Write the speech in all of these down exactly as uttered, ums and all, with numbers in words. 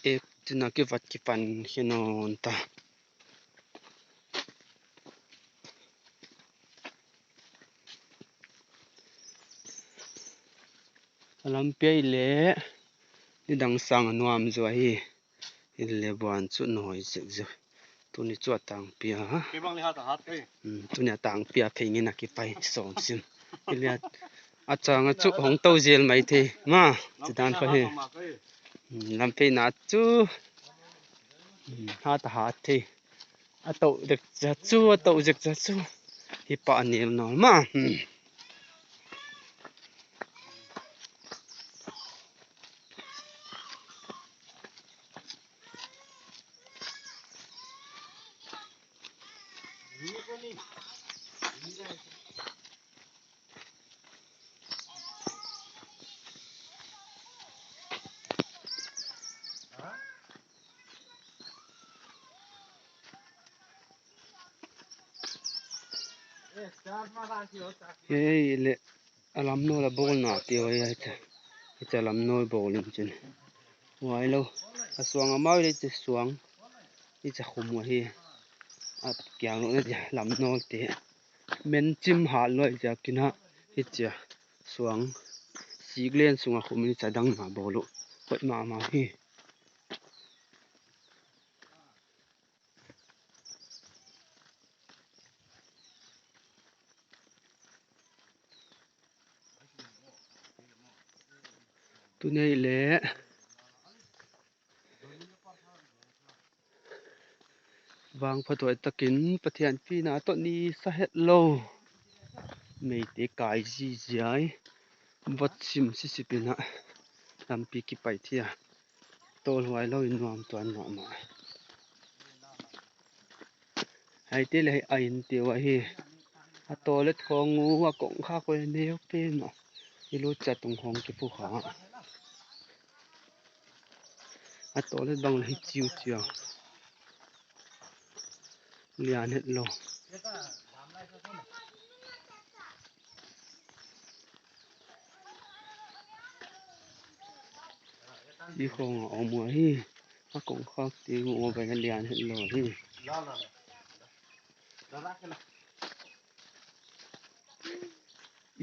ek tina kivat kipan khe nawn ta. A lampi ah leh nidang sang a nuam zaw hi. Hileh buan chu nawi zek zek. Tuni chu a tangpi a. Kei bang leh hat a hat kei. Hmm, tuni a tangpi a phei ngen a kipai sawm sim. Hileh a chang a chu hong tou zel mai thei. Ma, chi dan kha hi. Hmm, lampi na chu. Hmm, hat a hat thei. A tou zek zek chu, a tou zek zek chu. Hi pa a nel nawn ma. Hmm. Hei leh a lam nawl a bawlna te hoih a, hicha, hicha lam nawl bawl in chin. Huai lou, a suang a mau leh hicha suang, hicha khum uh hi. A kiang lou na dia lam nawl te. Men chim hat lou ziakin a, hicha suang. Sik len sung a khum in hicha dang na bawl uh. Hoih mahmah hi. Tuni leh vangphathuai takin Pathian pina toh ni sa het lou. Meite kai zihziah, vot sim sisip in a lampi kipai thei a. Tawlhuai lou in nuam tuan mahmah. Hiaite leh a inn te uh ahi. A toilet khong uh a kongkhak uh neu pen mah. I lut chiah tung khong kiphu kha. A toilet bang leh hi chiuchiu. Lian het lou. I khong a om uhi. A kongkhak te uh a bai a lian het lou hi.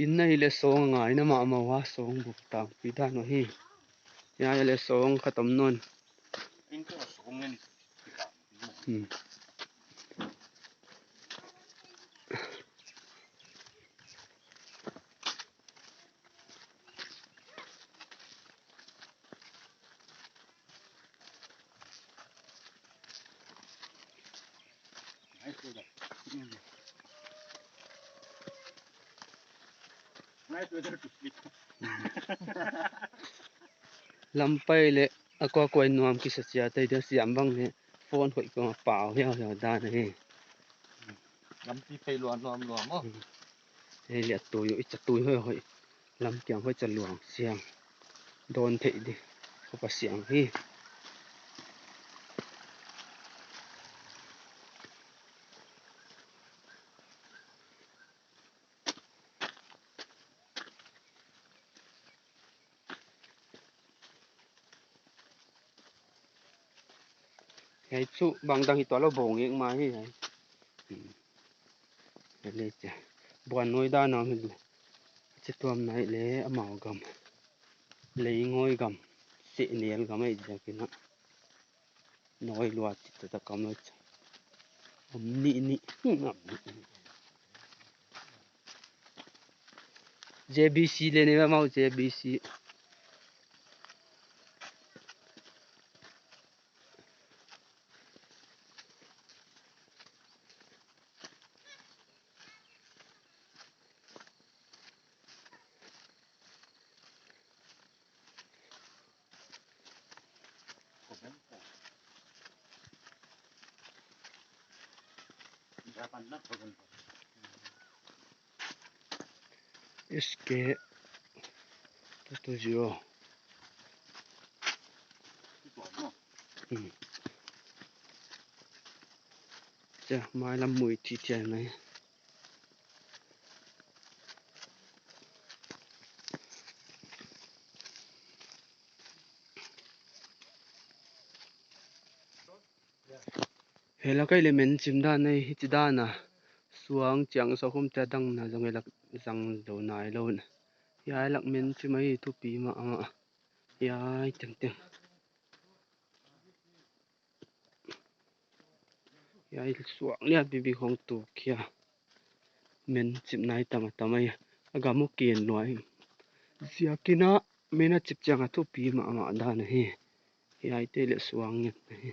Inn a hih leh sawng a ngaina mahmah ua, sawng buk tangpi dan uhi. Hiai a leh sawng khat om nawn. Hmm. Lampi leh a kuakua nuam kisa chiat ei dia siam bang leh phone hoih kong a pau hiauhiau dan ahi. Lampi phei luang nuam luang maw. Hmm. Hei leh a tui uh, i cha tui hoih hoih. Lam kiang hoih cha luang siang. Dawn theih di. Khop a siang hi. Hiai chu bangdang hi tuanlou bawng ngek mah hi hiai. Hmm. Hiai leh cha. Buan nawi dan a om hi. Chi tuam nai leh amau gam. Lei ngoi gam. Sehnel gam ei ziakin a. Nawi lua chih taktak a om lou cha. Om nih nih. Om nih nih. J B C leh nei va mau J B C. S K two two zero. Hmm. Cha, mai lam mui thithiat mai. Hiai lak ah leh men chim dan ahi, hichi dan a. Suang chiang sawkhum te dang na zong hiai lak zang zou nailou. Hiai lak men chim ahi, thupi mahmah. Hiai tengteng. Hiai suang lian pipi khong tukhia. Men chim nai tam a tam ahi. A gam uh ken luai. Ziakin a men a chip chiang a thupi mahmah dan ahi. Hiaite leh suang ngen ahi.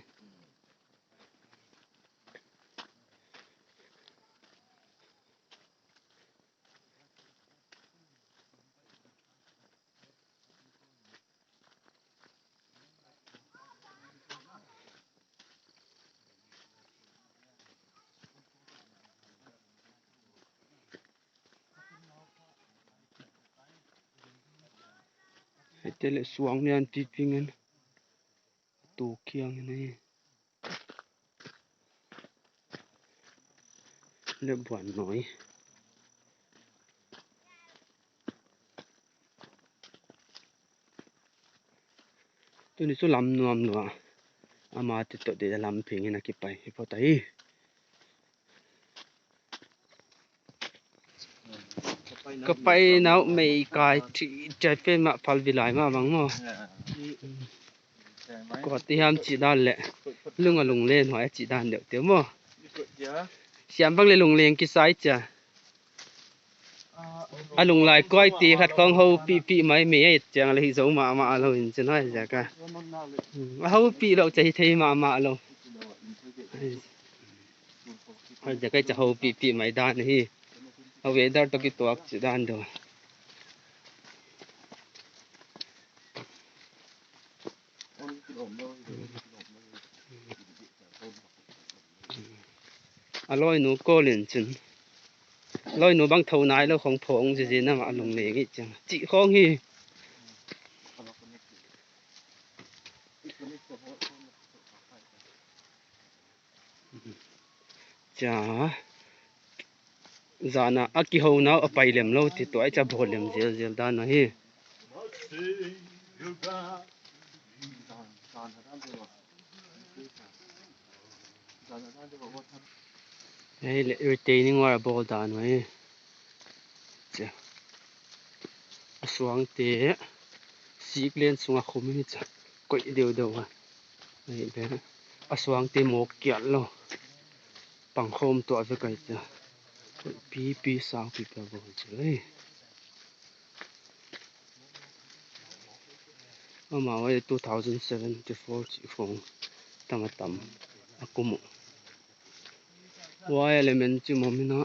Hiaite leh suang lian pipi ngen. Tukhia ngen ahi. Leh buan nawi. Tuni chu lam nuam lua. Amah te toh de lam phing in a kipai hi phot ahi. Ka pai nau mei kai thi chai pe mah phal vilai mah bang maw. Ko ti ham chi dan leh. Lung a lunglen huai chi dan deuh te maw. Siam bang leh lunglen kisai chia. A lunglai kuai ti khat khong hou pipi mai mei a et chiang leh hi zou mahmah lou in chin huai ziak a. Hmm, a hou pi lou chia hi thei mahmah lou. Huai ziak a chia hou pipi mai dan hi. A weather toh kituak chi dan deuh. A lawinu call in chin. Lawinu bang thou nailou khong phong zizi na mah lunglen hi chiang. Chih khong hi. Chia. Zan a a kihou nau a pai lem lou ti tuh ai chia bawl lem zelzel dan ahi. Hei leh retaining wall a bawl dan ahi. Chia. A suangte siklen sunga khum hi chia. Koih deuhdeuh a. Hei leh a suangte mawk kial lou. Pangkhawm tuah vek ahi chia. Koih pipi sau pipi a bawl chia leh. Amau ahi two thousand seventy-four chih khong tam a tam a kum uh. Huai element chim om in a.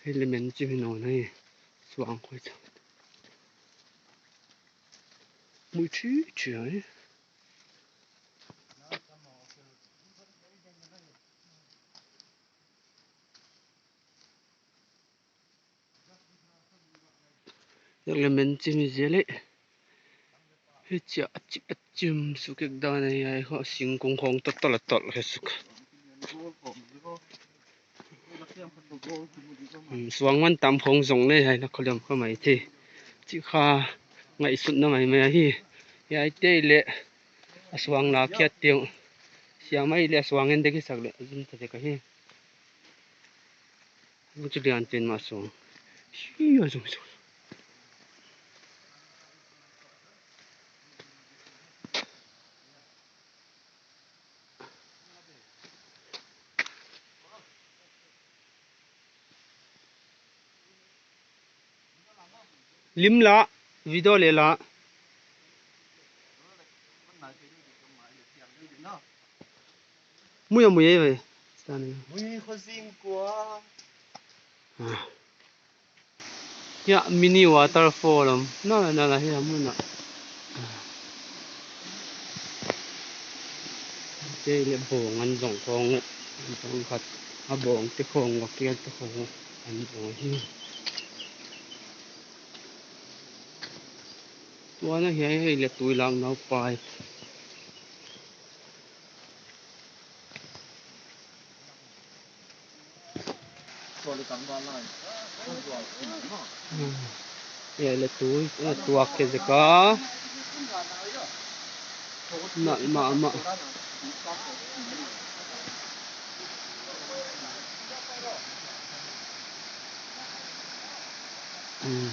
Element chim hi nawn ahi. Suang khoi cha. Mui chi chi ahi. Element chim hi zel e. Hichia a chip a chim suk ek dan ahi, ai ho singkung khong tawlh tawlh a tawlh khe suk. Hmm, suang man tam khong zong leh hiai na kho liam kha mai thei. Chih kha ngaihsutna maimai ahi. Hiaite leh a suang la khiat teng. Siam ai leh a suang en dek hi sak leh a zum ta dek ahi. Chu lian pen mah suang. Hi a zum suang. Lim la, video leh la. Mui a mui ei ve. Mui kho zing kua. Ah. Hiai mini waterfall om. Na la, na la, hiai mun a. Hiai leh bawng an zong khong. Bawng khat. A bawng te khong, a kial te khong. An zong hi. Tua na hiai, hiai leh tui lak nau pipe. Hmm. Ya, le tu, eh, tuak ke zeka. Na, ma, ma. Hmm.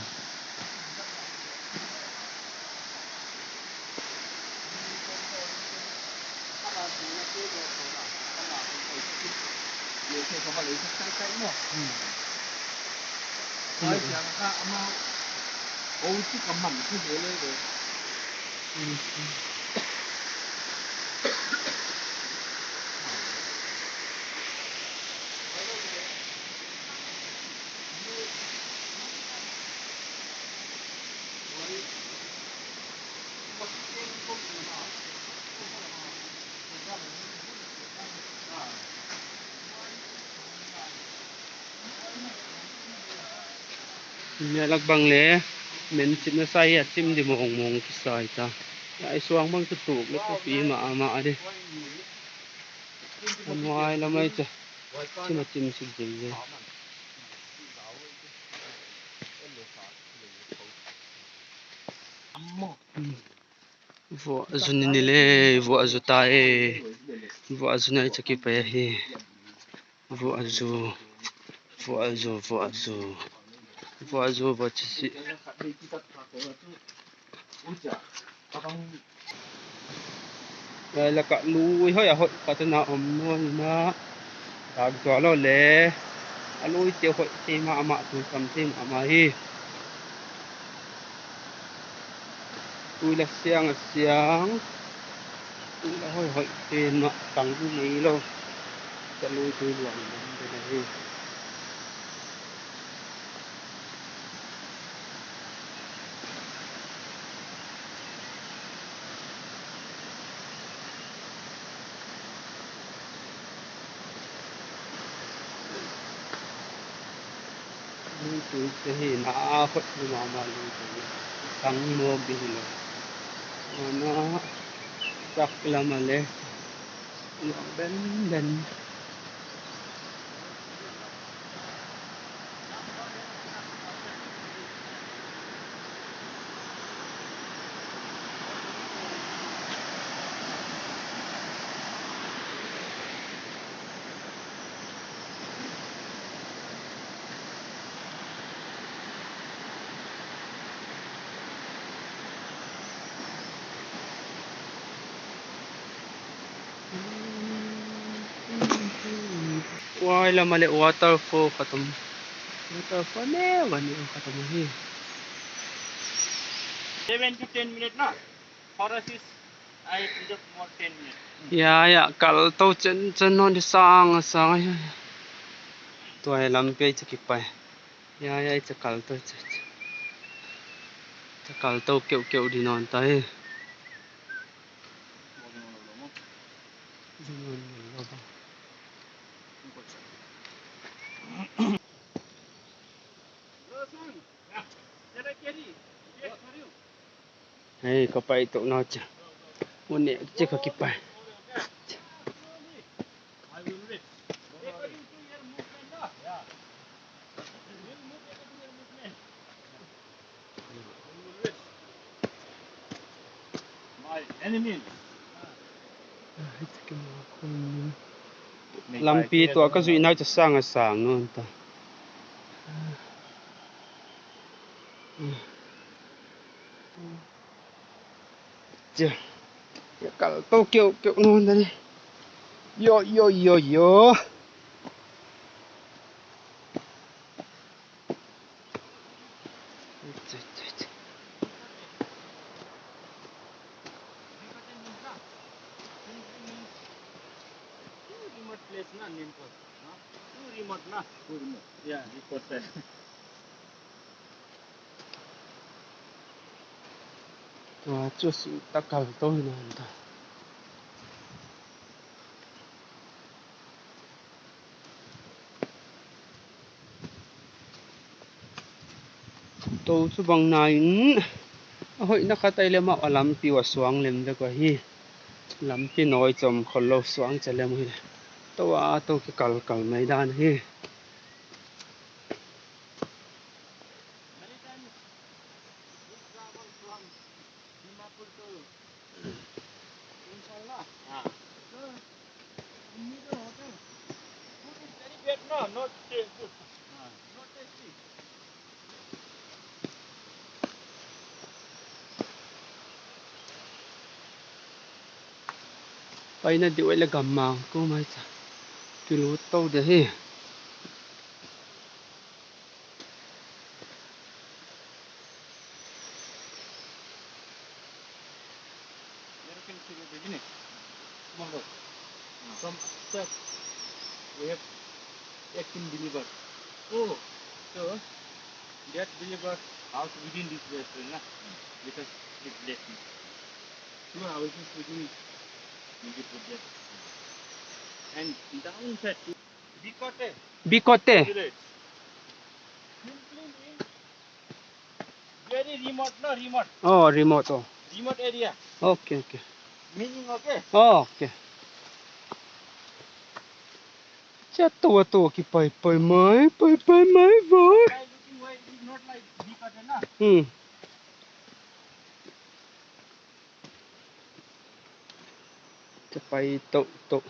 Nia lak bang le, men chimna sa hi a chim di mawngmawng kisai ta. Ai suang bang tutuk le kopi mahmah di. A nuai lam ai cha. Chim a chim sik zel le. Hmm. Vuah zu ni le, vuah zu ta e. Vuah zu nai chaki pa hi. Vuah zu, vuah zu, vuah zu. Vuah zu, vuah chisi. Lai lak ah lui hoih a hoih khat ana om nawn a. Dak zual lou le. A lui te hoih te mahmah, tui tam te mahmah hi. Tui la siang a siang. Tui la hoih hoih te na tang nei lou. Ka lui tui luang ding ding ahi. Lui tui te hi na a hoih mahmah lui tui. Tang mawk di hilou. Ana sak lam a le. Luang benben. Huai lam ah leh waterfall khat om. Waterfall neu a neu khat om hi. Seven to ten minute na. For us is, I just more ten minutes. Ya, ya, kal tou chen chen nawn di sang a sang a. Tua lampi ah i cha kipai. Ya, ya, i cha kal tou cha. Cha kal tou keuhkeuh di nawn ta hi. Hei, ka pai tou na cha. Mun ne che ka kipai. Lampi tua ka zuihna cha sang a sang nawn ta. Chia. Ya kal tou keuhkeuh nawn ta ni. Yo, yo, yo, yo. Too remote place na, Nimpos, no? Too remote na. Too remote. Yeah, remote side. Tua chu sui ta kal tou hi nawn ta. Tou chu bang nai in, a hoihna khat ai leh amau a lampi uah suang lem vek ua hi. Lampi nawi chom khol lou, suang cha lem hi. Tou a tou kikal kal mai dan hi. Paina di wele gamang ko mai cha. Kilu to de hi. From upstairs, we have eighteen believer. Oh, so that believer house within this restaurant, na? Because it's less. Two houses within, we put there. And downside to Bikote. Bikote. Village. Simply means very remote, no, remote. Oh, remote, oh. Remote area. Okay, okay. Meaning, okay? Oh, okay. Cha to, to, ki pai, pai mai, pai, pai mai, boy. By looking why it is not like Bikote, na? Hmm. Ka pai tou tou.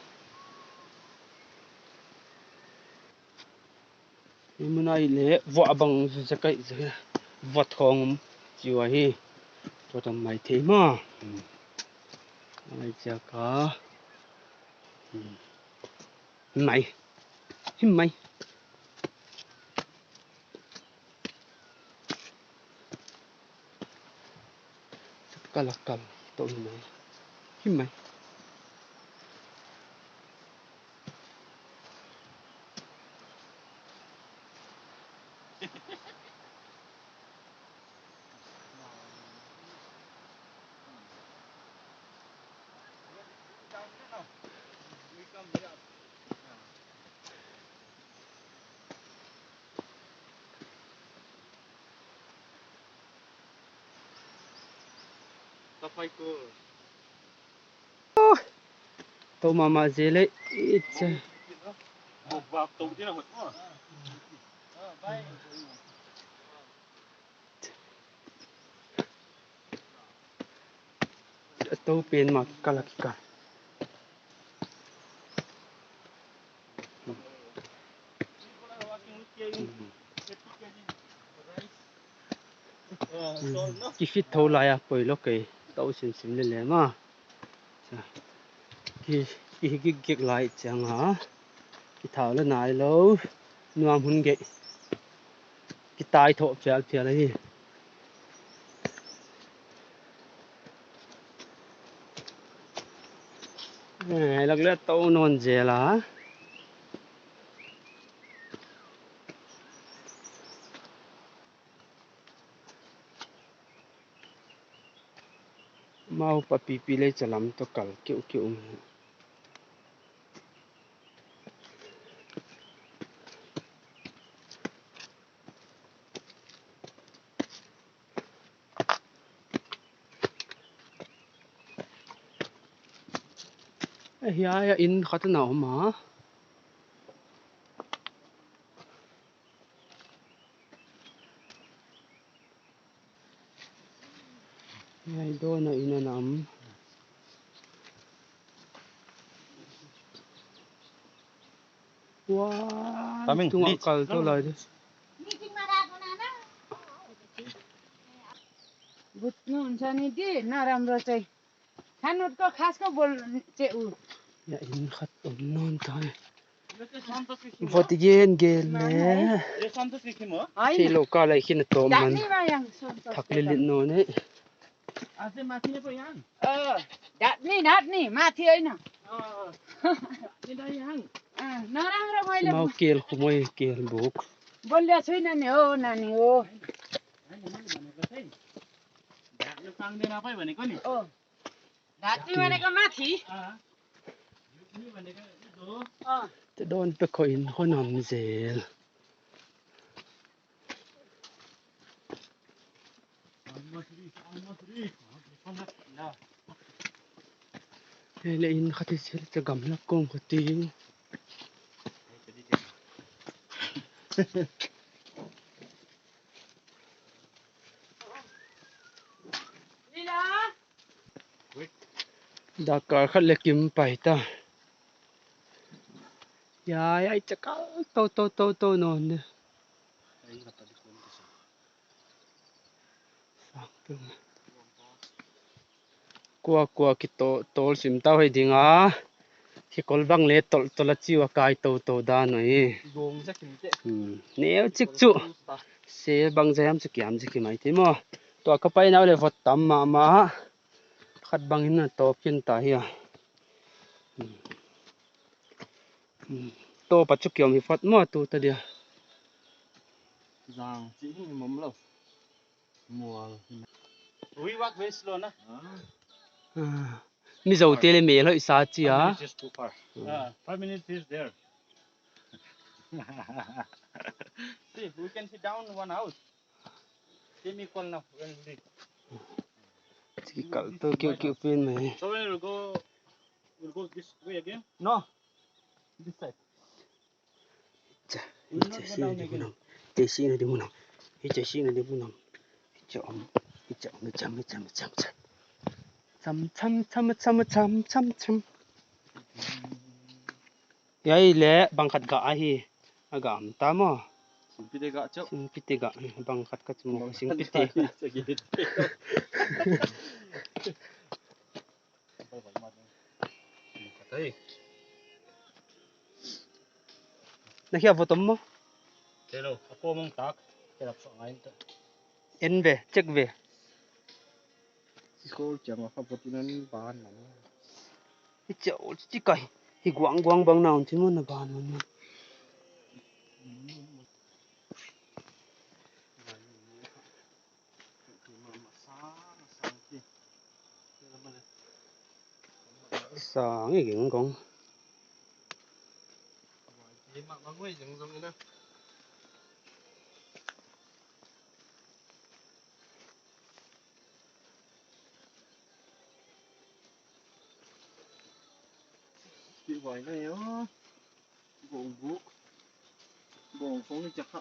Hiai mun ah leh vuah bang zu zakai zakai. Vuah thong chiu ahi. Tua tam mai thei mah. Hmm. Ai cha ka. Hmm. Mai. Him mai. Kal a kal tou him mai. Him mai. Tou mahmah zel e, i cha. Tou pen mah kikal a kikal. Ki fit thou lai a poi lou kei, tou simsim lele mah. Ki, ki gik gik lai chiang a. Ki thau lou nai lou. Nuam hun gei. Ki tai thoh phial phial ahi. Eh, lak leh tou nawn zel a. Mau pa pipi leh chalam toh kal kiu kiu. Eh, hiai a inn khat ana om a. Hiai dawn a inn ana om. Wow, coming, tung a please. Kal tou lai di. बुझ्नुहुन्छ नि दी, नराम्रो चाहिँ। खानुको खासको बोल्नु चाहिँ ऊ। यहाँ इन खत्तम नोन त है। Vot gen gen ne. Thei lou ka lai khin a tawm man. Thak lilit nawn e. अ, ढाक्ने, ढाक्ने, माथि होइन। अँ, नराम्रो मैले Mau kel khumoi kel buk. बोलेको छुइनँ नि हो, नानी हो। ढाक्ने भनेको नि। अँ। ढाक्ने भनेको माथि। अँ। Te dawn pek khawng in hon om zel. Hiai leh in khat i sil cha gamlak kawm kha ting. Dak kal khat leh kim pai ta. Ya, ya, i chakal to, to, to, to, no, ne. Sang tung. Kua, kua ki to, tol sim tau hi ding a. Hi kol bang le tol, tol a chiu a kai to, to dan oi. Gong za kim te. Hmm. Neu chik chu. Se bang za hiam chu kiam za ki mai ti maw. Tua ka pai nau le vot tam mahmah. Khat bang in a top kin ta hi a. Hmm. Hmm. Top a chu kiom hi phot maw tu ta dia. Zang chi hi mom lo. Mual. We walk very slow, na? Ah. Mi zo te le mel hoih sa chi a. Five minutes is too far. Ah, five minutes is there. See, we can sit down one house. Let me call now when we reach. Chi kal to kiu kiu pen mai. So when we'll go, we'll go this way again? No. This side. Cha, hichi a sihna ding mun om. Hichi a sihna ding mun om. Hichi a sihna ding mun om. Hichi a om. Hichi a om, hichi a om, hichi a om, hichi a om, hichi a om. Cham, cham, cham, cham, cham, cham, cham. Hiai le bang khat gah ahi. A gah om ta maw. Singpi te gah chauh. Singpi te gah, bang khat ka chu maw. Bang khat singpi te gah. Na hia vot om maw? Hello, a ko mong tak. Ke lap so ngai ta. En ve, check ve. Sikol chiang a kha vot in an ban na. Hichi a ol chi kai. Hi guang guang bang na un chi maw na ban na. Sang i ging kong. Ki vai na yo. Gong buk. Gong kong ni chakha.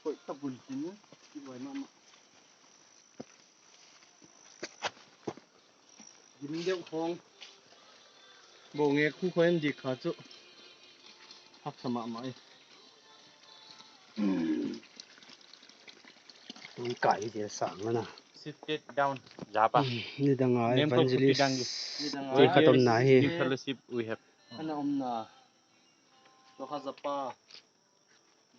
Koi ta bun kin. Ki vai mama. Gim deuh kong. Gong e khu koi en di kha chu. Haksa mahmah e. Tui kai zel sang na. Sit down, Japa. Hmm, nidang a evangelist. Nidang a. Te khat om na hi. Fellowship we have. Ana om na. Toka Japa.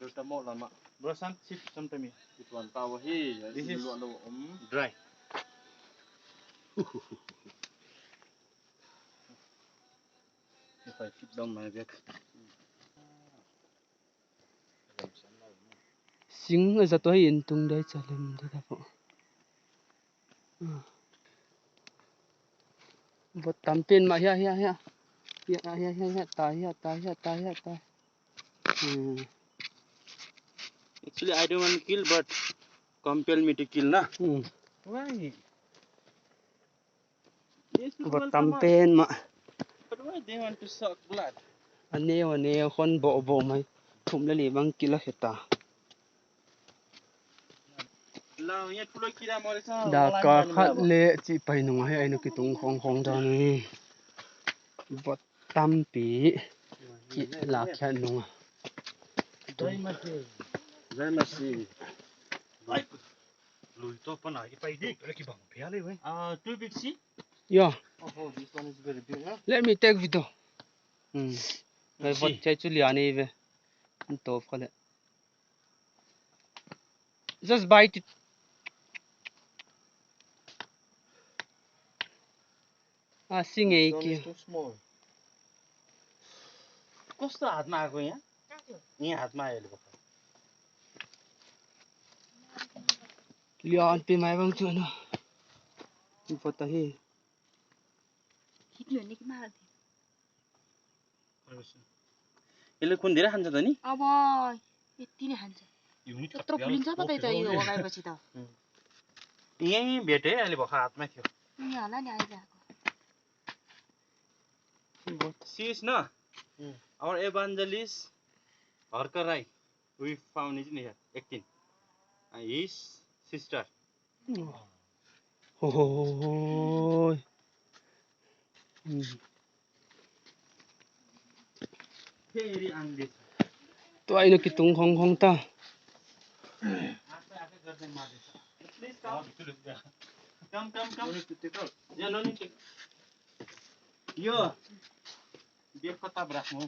Bertamo lama. Bro, some sit, some time. It one power. Hey, this is dry. If I sit down my back. Sing a zat ua hi in tung dai cha lem de ta pho. Vot tam pen mah hia, hia, hia. Hia, hia, hia, hia, ta, hia, ta, hia, ta, hia, ta. Hmm. Actually, I don't want to kill, but compel me to kill, na? Hmm. Why? Vot tam pen mah. But why they want to suck blood? A neu, a neu, hon bo bo mai. Thum le li bang kila heta. Daka khat le chi pai nung ahi, ai nu ki tung khong khong dan ni. Vot tampi ki la kha nung a. Zai masi. Zai masi. Ai. Lui to pana ki pai di. Ki bang pia le wei. Ah, too big, see? Yeah. Oh, oh, this one is very big, huh? Let me take video. Hmm. Ai, see. Vot chai chu lian ei ve. An to kha le. Just bite it. Ah, sing ei ki. This one is too small. Kosto hat ma ko ya? Ni hat ma el ko. Lian pe mai bang chu na. Important hi. Hit lo ni ki ma. Ele kun dira hansa tani? Abai, iti ni hansa. Unit. Trok lin sa patai chai do kai pachi ta. Ini bete ali bokha hat ma kyo. Ni ala ni ai ja. Sis na. Hmm. Our evangelist Harkarai. We found it in here. Acting. And his sister. Hoi. Hmm. Tua ina kitung khong khong ta. Come, come, come. Yeah, no need to. Yo. Biar kau tabrak mu.